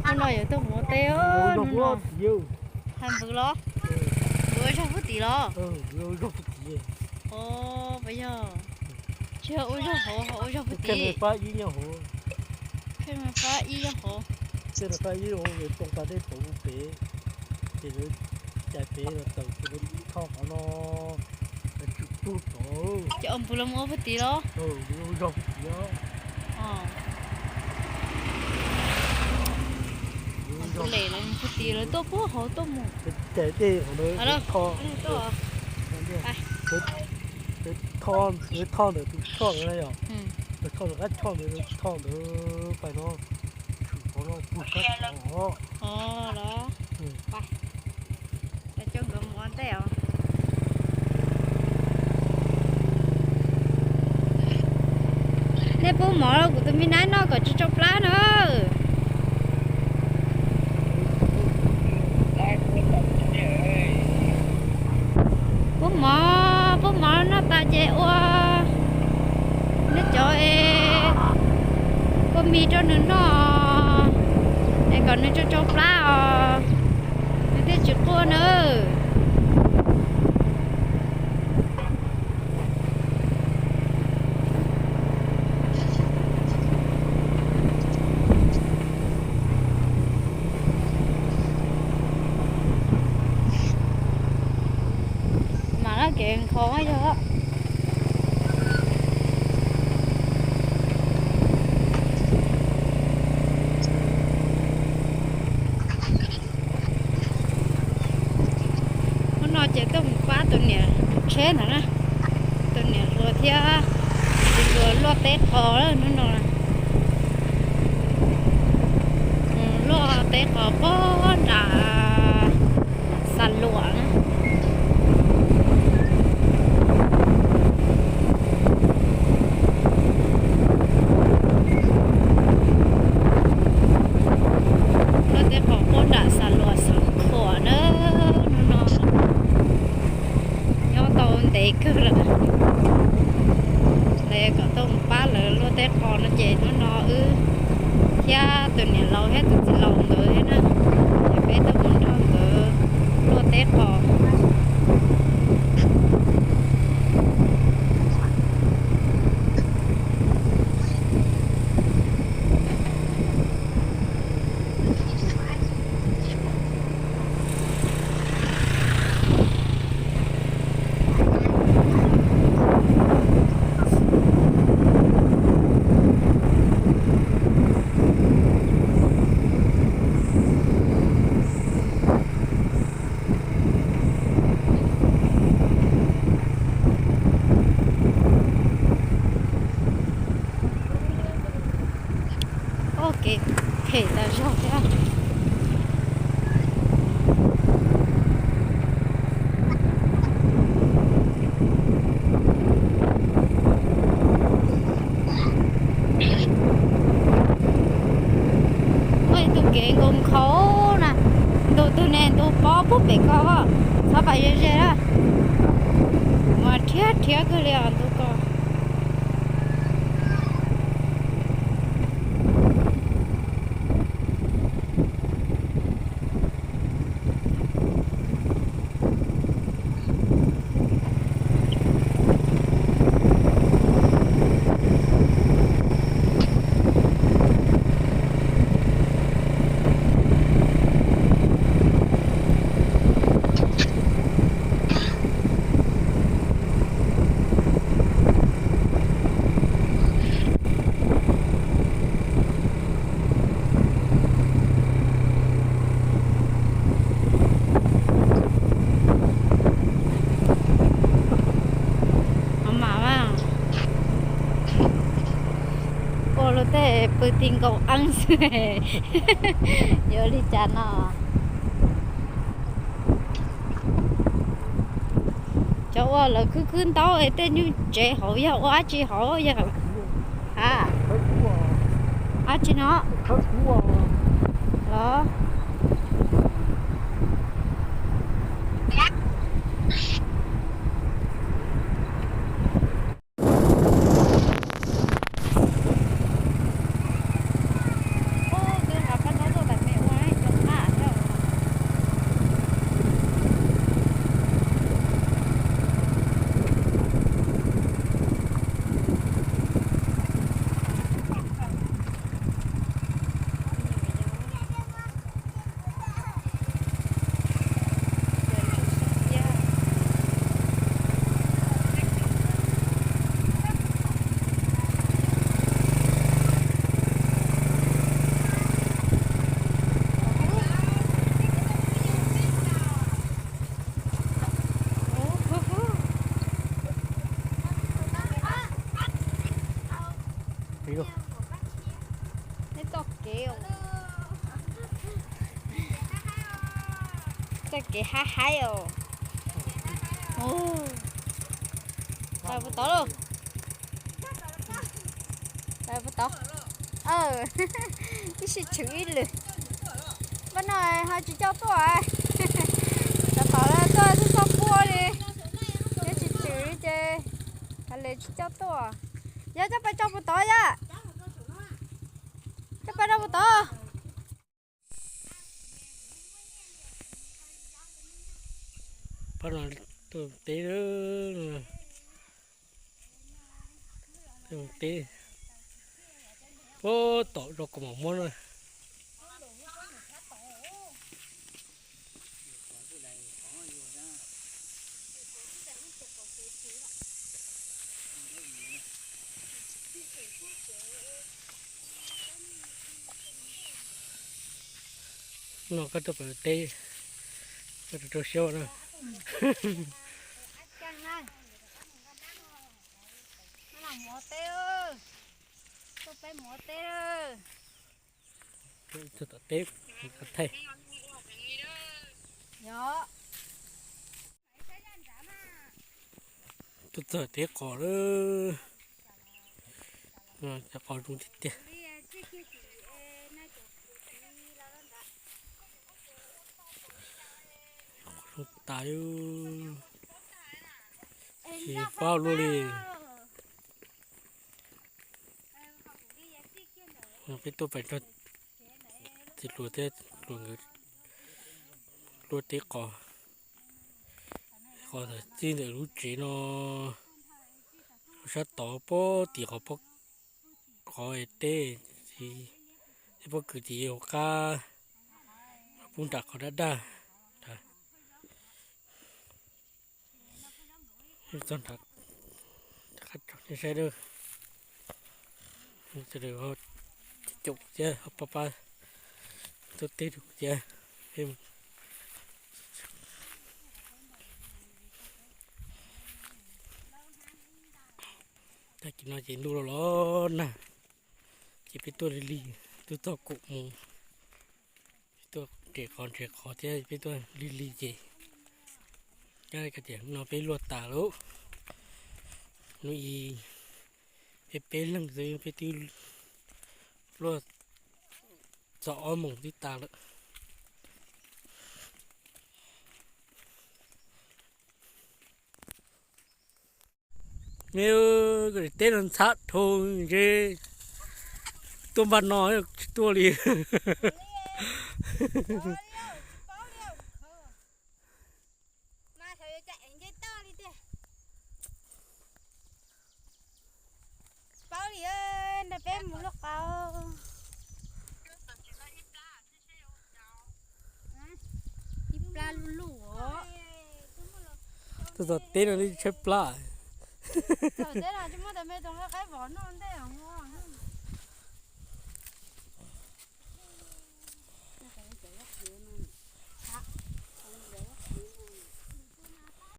Hnub no yuav tuaj mus ua teb os, hnub no. Hais npwv los? Npwv ua zog puag tid los? Os, puas yog? Tsis yog ua zog hauv, ho ua zog puag tid. Pab ib nyob hauv. Pab ib nyob hauv. Pab ib hauv, tau pas dej pauv pem, ces lawv cais pem los tawm ces lawv thoj qhov no, lawv tsum tuag tod. Ces ua npwv los mus ua puag tid los? Ua zog puag tid os. Ua npwv lem los mus puag tid, lawv tuaj puag hauv tuaj mus. Cais dej hauv lawv thoj. Lawv thoj ntawm tus choj ntawd yom. Lawv thoj ntawm qab choj ntawd, lawv thoj ntawd pais no, tsum qhov no puag sab tod. Os, los. Coj nkawd mus ua ntej os. Nej pub mov rau kuv tus me nab noj kom tsis tsau plab na. Pub mov, pub mov noj tas ces ua, nej cov es kua mis rau nws noj, es kom nws tsau tsau plab os, nws thiaj tsis quaj nawb. Mam laj kev nkhaus yog. Hnub no ces tuaj mus pab tus niam tsheb ntawd na, tus niam hluas thiab tus hluas luaj teb qos hnub no. Luaj teb qos pog nram Xa Luam na. Luaj teb qos pog nram Xa Luam Xeev Khuam na, hnub no. Nyob tau ntev kawg lawm. Lawv kom tuaj mus pab lawv luaj teb qos no ces hnub no wb thiab tus niam laus thiab tus txiv laus nkawd thiab na, ces peb tuaj mus nrog nkawd luaj teb qos. Ua kev phem tas zog thiab. Muaj ib tug kev nkaus nkhaus na, ntu twg ne ntu pob puag pem ko, txhob pais ze ze na. Mas rhiab rhiab kawg li os ntu ko. Ua luag tej pw ti nkaus eeb xwb, yuav li cas no? Cov ua lawv khwb khwb ntaub es tej nyuj tsev hauv yog ua dab tsi hauv yog? A, dab tsi no? Los. Toj kev, toj kev haib haib os. Tawm puas tod lauj? Tawm puas tod? Ib sij tshwm ib lwm. Npaj no ho tsis coj tuaj. Cov tom lawv tuaj xub txhob puab li, nyob tsis tshwm ces ha le tsis coj tuaj. Yog coj pais tso puas tod yom? Coj pais rau puas tod? Pab no tuaj teb, teb puag tom rau kaus mom muab na. No koj tuaj pem teb, koj rau rau siab na. Tuaj tom teb, thaij. Tuaj txog teb qos lawm. Cov qos zoo tiag tiag. Qos zoo tas li, tsis paub luaj li. Peb tuaj pem nrog txiv hluas thiab hluas nkawd luaj teb qos. Qos txij ntawm lub tsev no, lub sab tod puag tim qhov, qhov teb, txij pob kws tim hauv qab, puag nram qhov daj daj. Txog nrad, saib, sawv daws caum thiab pab pab tuaj teb rau kuv thiab. Tag kis no ces ntuj los los nag, ces peb tuaj lig lig, twb txog kaum moos, peb tuaj nres qos nres qos thiab peb tuaj lig lig ces, tias no peb luaj tas lawm. Hnub i peb peb leeg xwb peb twb luaj txog ob moos twb tas lawm. Me, koj teb no ntxhab dhau ntshe tuaj npaj no tsis tuaj li. Paub li, nrog peb mus lub qab. Ib plab luj luj os. Tuaj txog teb no twb tshaib plab. Txog teb no tsis muaj tus me tus nqaij qaib vov noj ntej os.